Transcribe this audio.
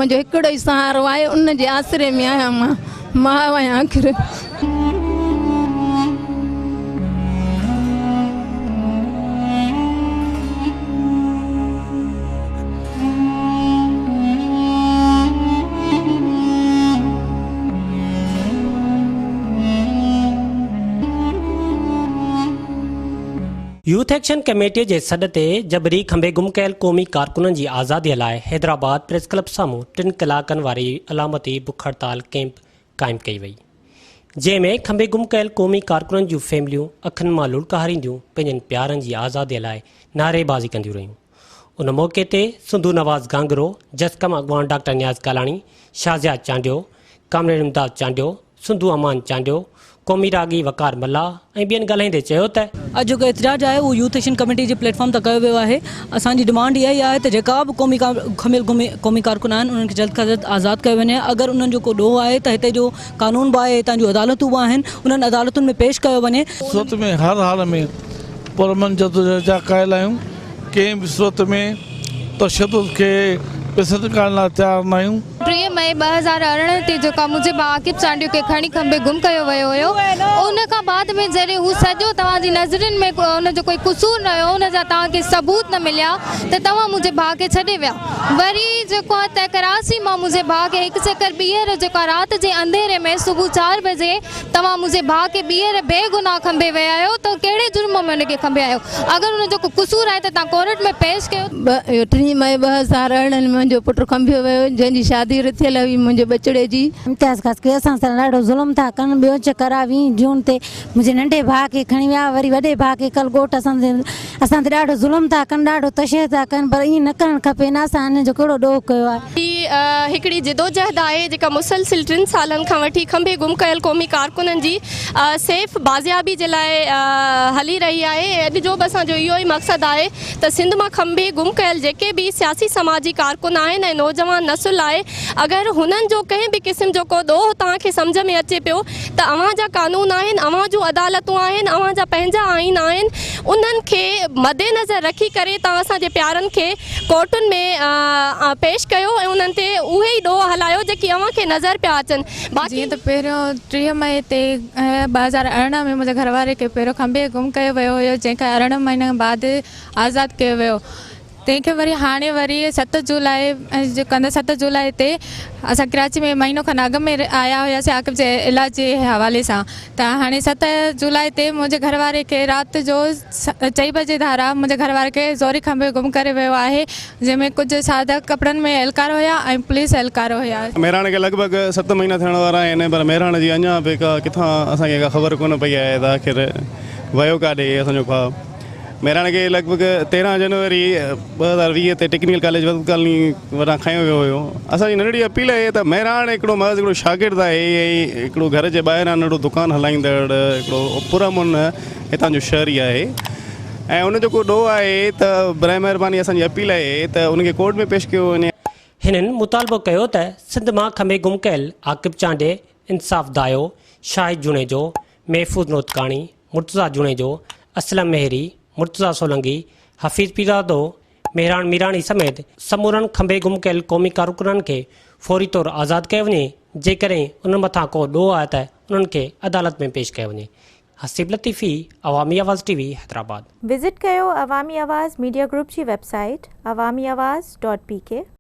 منهنجو هڪڙو ئي سهارو آهي ان جي آسري ۾ آهيان مان ماء آهيان آخر. يوٿ ايڪشن ڪميٽي جي سڏ تي جبري کنڀي گم ڪيل قومي ڪارڪنن جي آزادي لاء حيدرآباد پريس ڪلب سامهون ٽن ڪلاڪن واري علامتي بک هڙتال ڪئمپ قائم ڪئي وئي جنهن ۾ کنڀي گم ڪيل قومي ڪارڪنن جون فيمليون اکين مان لڙڪ هارينديون پنهنجن پيارن جي آزادي لاء نعريبازي ڪنديون رهيون ان موقعي تي سنڌو نواز گانگرو، جسقم اڳواڻ ڊاڪٽر نياز ڪالاڻي، شازيا چانڊيو، ڪامريڊ امداد چانڊيو، سنڌو امان چانڊيو، قومي راڳي وقار ملاح ۽ ٻين ڳالهائيندي چيو ته. اڄ جيڪو احتجاج آهي اهو يوٿ ايڪشن ڪميٽي جي پليٽ فارم تان ڪيو ويو آهي اسان جي ڊمانڊ اها ئي آهي ته جيڪا به قومي کنڀيل قومي ڪارڪن آهن انهن کي جلد کان جلد آزاد ڪيو وڃي اگر انهن جو ڪو ڏوهه آهي ته هتي جو قانون به آهي هتان جون عدالتون به آهن انهن عدالتن ۾ پيش ڪيو وڃي. صورت ۾ هر حال ۾ پرامن جدوجهد جا قائل آهيون، ڪنهن به صورت ۾ تشدد کي پسند ڪرڻ لاء تيار ناهيون. 30 مئي 2018 تي جيڪا منهنجي ڀاء عاقب چانڊيو کي کڻي کنڀي گم ڪيو ويو هيو ان کان بعد ۾ جڏهن هو سڄو توهان جي نظرن ۾ ان جو ڪوئي قصور نه هيو ان جا توهان کي ثبوت نه مليا ته توهان منهنجي ڀاء کي ڇڏي ويا وري جيڪو آهي ته ڪراچي مان منهنجي ڀاء کي هڪ چڪر ٻيهر جيڪو آهي رات جي انڌيري ۾ صبح چار بجي توهان منهنجي ڀاء کي ٻيهر بي گناهه کنڀي ويا آهيو ته ڪهڙي جرم ۾ ان کي کنڀي آهيو اگر ان جو ڪو قصور آهي ته توهان ڪورٽ ۾ پيش ڪيو. ٽين مئي 2018 ۾ منهنجو پٽ کنڀيو ويو جنهن جي شادي رٿيل هئي منهنجي ٻچڙي جي. امتياز خاصخيلي اسان سان ڏاڍو ظلم ٿا ڪن ٻيو چڪر آ ويهين جون تي منهنجي ننڍي ڀاء کي کڻي ويا وري وڏي ڀاء کي ڪل ڳوٺ اسان تي اسان تي ڏاڍو ظلم ٿا ڪن ڏاڍو تشدد ٿا ڪن پر ائين نه ڪرڻ کپي نه اسان انهن جو ڪهڙو ڏوهه ڪيو آهي. هي هڪڙي جدوجهد آهي جيڪا مسلسل ٽن سالن کان وٺي کنڀي گم ڪيل قومي ڪارڪنن جي سيف بازيابي جي لاء هلي رهي آهي ۽ اڄ جو به اسان جو اهو ئي مقصد آهي ته سنڌ مان کنڀي گم ڪيل جيڪي به سياسي سماجي ڪارڪن آهن ۽ نوجوان نسل آهي اگر هنن جو ڪنهن به قسم جو ڪو ڏوهه توهان کي سمجهه ۾ اچي پيو ته اوهان جا قانون آهن، اوهان جون عدالتون آهن، اوهان جا پنهنجا آئين آهن، انهن کي مدنظر رکي ڪري توهان اسان جي پيارن کي ڪورٽن ۾ پيش ڪيو ۽ انهن تي اهي ئي ڏوهه هلايو جيڪي اوهان کي نظر پيا اچن. باقي. جيئن ته پهريون 30 مئي تي 2018 ۾ منهنجي گهر واري کي پهريون کنڀي گم ڪيو ويو هيو جنهن کي 18 مهينن بعد آزاد ڪيو ويو. تنهن کي وري هاڻي وري ست جولاء ڪندي ست جولاء تي اسان ڪراچي ۾ مهينو کن اڳ ۾ آيا هياسين عاقب جي علاج جي حوالي سان ته هاڻي ست جولاء تي منهنجي گهر واري کي رات جو چئي بجي ڌارا منهنجي گهر واري کي زوري کنڀي گم ڪري ويو آهي جنهن ۾ ڪجهه سادا ڪپڙن ۾ اهلڪار هيا ۽ پوليس اهلڪار هيا. مهراڻ کي لڳ ڀڳ ست مهينا ٿيڻ وارا آهن پر مهراڻ جي اڃا به ڪا ڪٿان اسان کي ڪا خبر ڪونه پئي آهي ته آخر ويو ڪاڏي اسان جو ڀاء. مهراڻ کي لڳ ڀڳ 13 جنوري 2020 تي ٽيڪنيڪل ڪاليج وقف ڪالوني وٽان کنيو ويو هيو. اسان جي ننڍڙي اپيل آهي ته مهراڻ هڪڙو محض هڪڙو شاگرد آهي ۽ هڪڙو گهر جي ٻاهران ننڍڙو دڪان هلائيندڙ هڪڙو پرامن هتان جو شهري آهي ۽ ان جو ڪو ڏوهه آهي ته برائي مهرباني اسان جي اپيل آهي ته ان کي ڪورٽ ۾ پيش ڪيو وڃي. هنن مطالبو ڪيو ته سنڌ مان کنڀي گم ڪيل عاقب چانڊيي، انصاف دايو، شاهد جوڻيجو، محفوظ نوتڪاڻي، مرتضيٰ جوڻيجو، اسلم مهيري، مرتضيٰ سولنگي، حفيظ پيرزادو، مهراڻ ميراڻي سميت سمورن کنڀي گم ڪيل قومي ڪارڪنن کي فوري طور آزاد ڪيو وڃي، جيڪڏهن انهن مٿان ڪو ڏوهه آهي ته انهن کي عدالت ۾ پيش ڪيو وڃي. Haseeb Latifi, Awami Awaz T V, Hyderabad. Visit ڪيو عوامي آواز ميڊيا گروپ جي web site Awami Awaz dot P K.